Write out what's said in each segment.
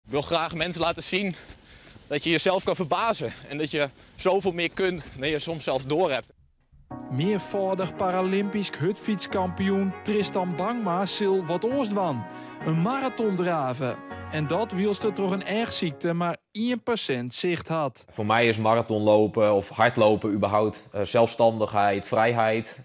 Ik wil graag mensen laten zien dat je jezelf kan verbazen en dat je zoveel meer kunt dan je soms zelf doorhebt. Mearfâldich Paralympysk hurdfytskampioen Tristan Bangma sil wat oars dwaan, in maraton drave. En dat wylst er troch in eachsykte mar 1% sicht hat. Voor mij is marathonlopen of hardlopen überhaupt zelfstandigheid, vrijheid.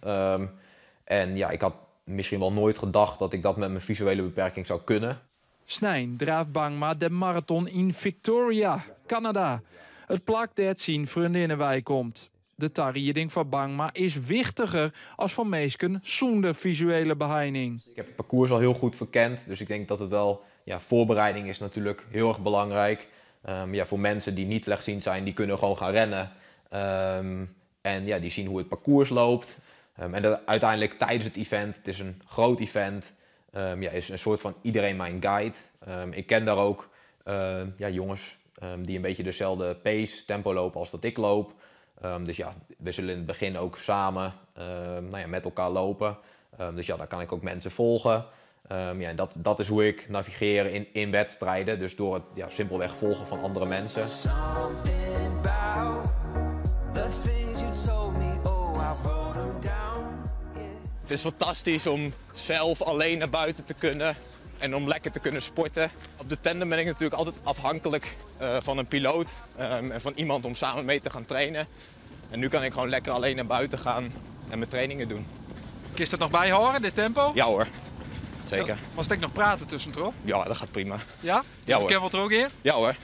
En ja, ik had misschien wel nooit gedacht dat ik dat met mijn visuele beperking zou kunnen. Snein draaft Bangma de maraton yn Victoria, Kanada. It plak dêr't syn freondinne weikomt. De tarieding foar Bangma is wichtiger as foar minsken sûnder fisuele beheining. Ik heb het parcours al heel goed verkend, dus ik denk dat het wel, ja, voorbereiding is natuurlijk heel erg belangrijk. Ja, voor mensen die niet slechtziend zijn, die kunnen gewoon gaan rennen. En ja, die zien hoe het parcours loopt. En dat uiteindelijk tijdens het event, het is een groot event, ja, is een soort van iedereen mijn guide. Ik ken daar ook ja, jongens die een beetje dezelfde pace, tempo lopen als dat ik loop. Dus ja, we zullen in het begin ook samen nou ja, met elkaar lopen. Dus ja, daar kan ik ook mensen volgen. Ja, en dat is hoe ik navigeer in wedstrijden. Dus door het, ja, simpelweg volgen van andere mensen. Something about the things you told me, oh, I wrote 'em down. Yeah. Het is fantastisch om zelf alleen naar buiten te kunnen en om lekker te kunnen sporten. Op de tandem ben ik natuurlijk altijd afhankelijk van een piloot en van iemand om samen mee te gaan trainen. En nu kan ik gewoon lekker alleen naar buiten gaan en mijn trainingen doen. Kun je dat nog bijhouden, dit tempo? Ja hoor, zeker. Ja, was het ook nog praten tussendoor? Ja, dat gaat prima. Ja? Ja, hoor. Kunnen we het er ook in? Ja hoor.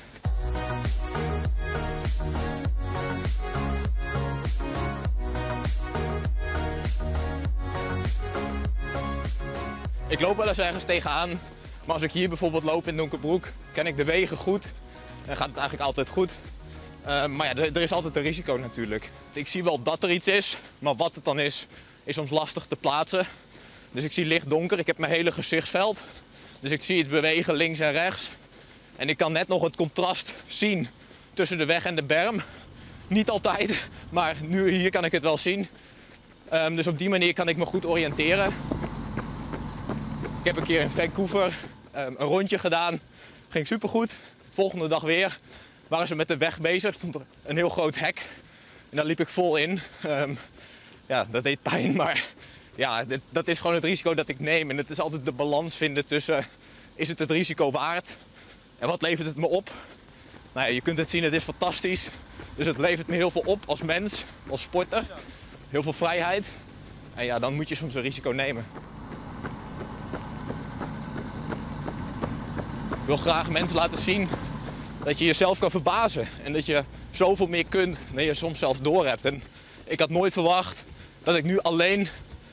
Ik loop wel eens ergens tegenaan, maar als ik hier bijvoorbeeld loop in Donkerbroek, ken ik de wegen goed en gaat het eigenlijk altijd goed. Maar ja, er is altijd een risico natuurlijk. Ik zie wel dat er iets is, maar wat het dan is, is soms lastig te plaatsen. Dus ik zie licht donker, ik heb mijn hele gezichtsveld. Dus ik zie het bewegen links en rechts. En ik kan net nog het contrast zien tussen de weg en de berm. Niet altijd, maar nu hier kan ik het wel zien. Dus op die manier kan ik me goed oriënteren. Ik heb een keer in Vancouver een rondje gedaan. Ging supergoed. Volgende dag weer waren ze met de weg bezig. Stond er een heel groot hek. En daar liep ik vol in. Ja, dat deed pijn, maar ja, dat is gewoon het risico dat ik neem. En het is altijd de balans vinden tussen, is het het risico waard? En wat levert het me op? Je kunt het zien, het is fantastisch. Dus het levert me heel veel op als mens, als sporter. Heel veel vrijheid. En dan moet je soms een risico nemen. Ik wil graag mensen laten zien dat je jezelf kan verbazen. En dat je zoveel meer kunt dan je soms zelf doorhebt. En ik had nooit verwacht dat ik nu alleen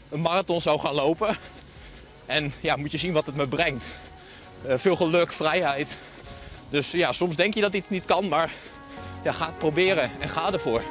een marathon zou gaan lopen. En moet je zien wat het me brengt. Veel geluk, vrijheid. Dus soms denk je dat iets niet kan, maar ga het proberen en ga ervoor.